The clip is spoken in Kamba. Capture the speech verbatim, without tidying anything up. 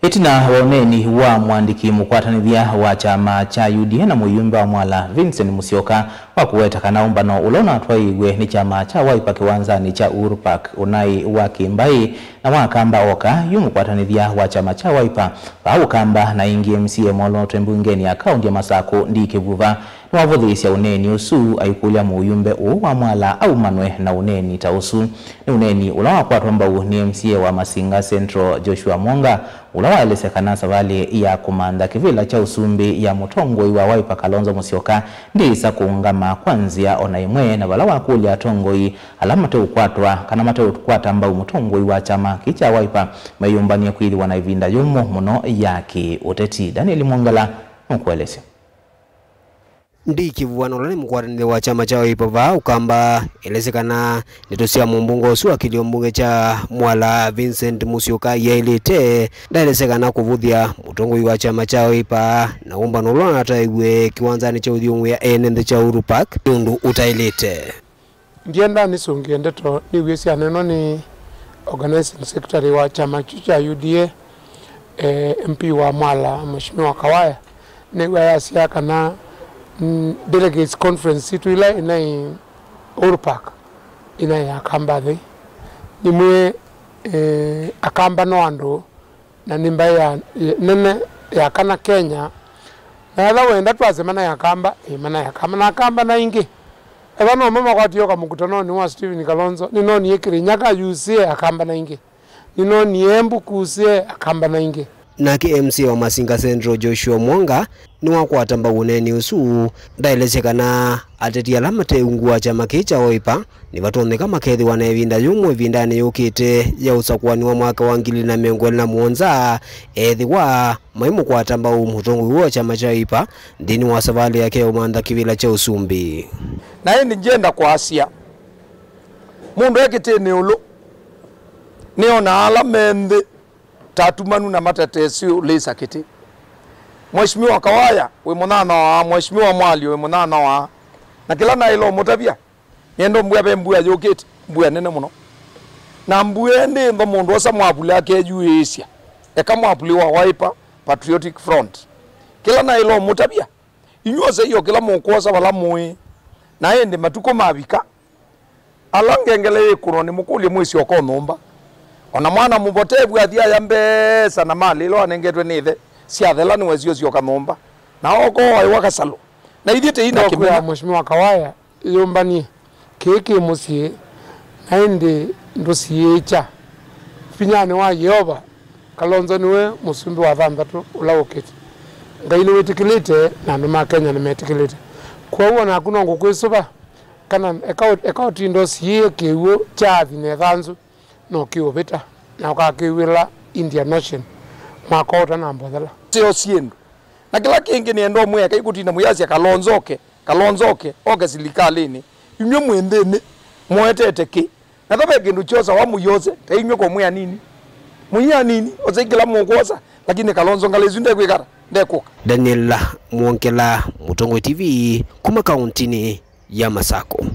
Ĩtina wa ũneeni wa mũandĩki mũkwatanĩthya wa kyama kya U D A na mũyumbe wa Mwala Vincent Musyoka wa kũweta kana ũmbano ũla ũnatwaiwe nĩ kyama kya Wiper kĩwanzanĩ kya Uhuru Park ũnaĩ wa kĩmbaĩ na wa Akamba oka, yu mũkwatanĩthya wa kyama kya Wiper vaa Ũkamba na ĩngĩ M C A molotwe mbungenĩ ya kaũntĩ ya Masakũ Ndii Kĩvuva nĩwavũthĩĩsya ũneeni ũsu, aikũlya mũyumbe ũũ wa Mwala aumanwe na ũneeni ta ũsu. Nĩ ũneeni ũla wakwatwa mbau nĩ M C A wa Masinga Central Joshua Mwonga, ũla waelesya kana savalĩ ya kũmantha kĩvĩla kya ũsumbĩ ya mũtongoi wa Wiper Kalonzo Musyoka ndĩĩsa kũũngama kwa nzĩa o na ĩmwe, na vala wakũlya atongoi ala mateũkwatwa kana mateũkwata mbau mũtongoi wa kyama kĩĩ kya Wiper meyũmbany'e kwĩthĩwa na ĩvinda yũmũ mũno ya kĩ-ũteti. Daniel Mwongela nũkũelesya. Ndii Kĩvuva, ũla nĩ mũkwatanĩthya wa kyama kya Wiper vaa Ũkamba, elesya kana ndeto sya mũmbunge ũsu wa kĩlio mbunge kya Mwala Vincent Musyoka yaĩlĩte. Ndaelesya kana kũvũthya mũtongoi wa kyama kya Wiper na ũmbano ũla ũnatwaiwe kĩwanzanĩ kya ũthyũngũĩa ene nthĩ kya Uhuru Park nĩ ũndũ ũtaĩlĩte. Ndienda nĩsũngĩe ndeto nĩw'e syanenwa nĩ organizing secretary wa kyama kyu kya U D A, eh, M P wa Mwala, Mheshimiwa Kawaya. Nĩw'a yasya kana, mm, delegates conference sitũ ila ĩnaĩ Uhuru Park, ĩnaĩ Akamba athei. Nĩmwĩe, eh, Akamba no andũ na nĩ mbaĩ ya, nene ya kana Kenya. Na ethĩwa wenda twasye mana ya Akamba, ĩ, mana ya Akamba. Na Akamba na ingĩ. Ethĩwa no mo makwatie ũka mũkutanonĩ wa Stephen Kalonzo, nĩnonie Kĩrĩnyaga yusĩe Akamba na ingĩ. Nĩnonie Embu kusĩe Akamba na ingĩ. Nake M C A wa Masinga Central Joshua Mwonga nĩwakwata mbau ũneeni ũsu. Ndaelesya kana ateti ala mate ungu wa kyama kĩĩ kya Wiper nĩvatonyeka makethĩwa na ĩvinda yũmũ ĩvindanĩ yũkĩte ya ũsakũani wa mwaka wa ngili na mĩongo ĩlĩ na mũonza, ethĩwa maimũkwata mbau mũtongoi wa kyama kya Wiper nthĩnĩ wa savalĩ yake ya ũmantha kĩvĩla kya ũsumbĩ. Na ĩndĩ ngyenda kwasya, mũndũ e kĩtĩnĩ ĩũlũ nĩonaa ala me nthĩ ta atumanu na mateteesĩ ũlĩsa kĩtĩ. Mheshimiwa Kawaya wĩ mũnyanyawa, Mheshimiwa Mwalio wĩ mũnyanyawa, na kĩla naĩle ũmũtavya, nĩenda ũmbwĩa ve mbua yũkĩte, mbua nene mũno. Na mbua ĩndĩ ĩntho mũndũ osa mwavuli akeyuĩĩsya, eka mwavuli wa Wiper Patriotic Front. Kĩla naĩle ũmũtavya, inyw'ĩ osei o kĩla mũkwosa vala mũĩ, na ĩndĩ matukũ mavika, ala ngengele yĩkũnwa nĩmũkũlye mwĩsyoka o nyũmba. O na mwana mũvotevu athi aya mbesa na malĩ ila wanengetwe nĩ ĩthe syathela nĩwesĩ ũsyoka nyũmba. Na oka oaĩwa kasalũ. Na ithyĩ tĩi na kĩmena. Mheshimiwa Kawaya, ĩyũmbany'e, kĩĩ kĩ mũsyĩ, na ĩndĩ ndũsiĩĩkya. Vinyanĩ wa Yeova, Kalonzo nĩwe mũsumbĩ wa thanthatũ ũla ũkĩte. Ngai nĩwĩtĩkĩlĩte, na andũ ma Kenya nĩmetĩkĩlĩte. Kwoou o naku no ngũkwĩsũva, kana eka ũ-, eka ũtinda ũsiĩĩe kĩw'ũ kya athi na ĩthanzũ, no kĩũvĩta, na ũkakĩw'ĩla Indian Ocean mwaka ũtanambothela. Syo syĩndũ. Na kĩla kĩngĩ nĩenda ũmwĩa, kai kũtinda mũyasya Kalonzo oke, Kalonzo oke, oke silikalĩnĩ. Inyw'ĩ mwĩ nthĩnĩ, mũetete kĩ? Na ta ve kĩndũ kyosawa mũyose, ta inyw'ĩ ko mwĩ anini. Mũi anini, osei kĩla mũkwosa, lakini Kalonzo ngalĩ ĩsu ndekwĩka ata, ndekũka. Daniel Mwongela, Mũtongoi T V, kuma kauntinĩ ya Masakũ.